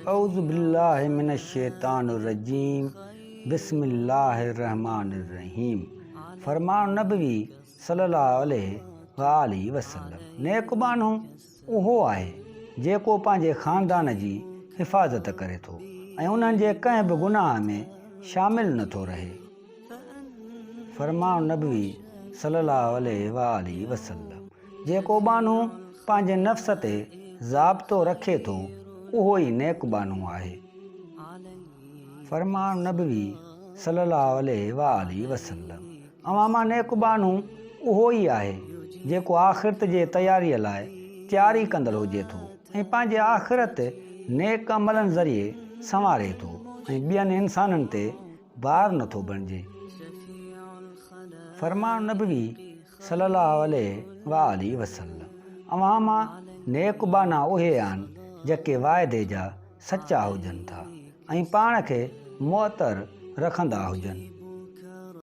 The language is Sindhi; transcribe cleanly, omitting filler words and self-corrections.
اعوذ بالله من الشيطان الرجيم بسم الله الرحمٰن الرحيم فرمان نبوي صلي الله عليه واٰله وسلم نيڪ ٻانهو اهو آهي جيڪو پنهنجي خاندان جي حفاظت ڪري ٿو ۽ انهن جي ڪنهن به گناهه ۾ شامل نه ٿو رهي. فرمان نبوي صلي الله عليه واٰله وسلم جيڪو ٻانهو پنهنجي نفس تي ضابطو رکي ٿو اهو ئي نيڪ ٻانهو آهي. فرمان نبوي صلي الله عليه واٰله وسلم اوهان مان نيڪ ٻانهو اهو ئي آهي جيڪو آخرت جي تياريء لاء تياري ڪندڙ هجي ٿو ۽ پنهنجي آخرت نيڪ عملن ذريعي سنواري ٿو ۽ ٻين انسانن تي بار نه ٿو بڻجي. فرمان نبوي صلي الله عليه واٰله وسلم اوهان مان نيڪ ٻانها اهي آهن جيڪي واعدي جا سچا هجن ٿا ۽ پاڻ کي معطر رکندا هجن.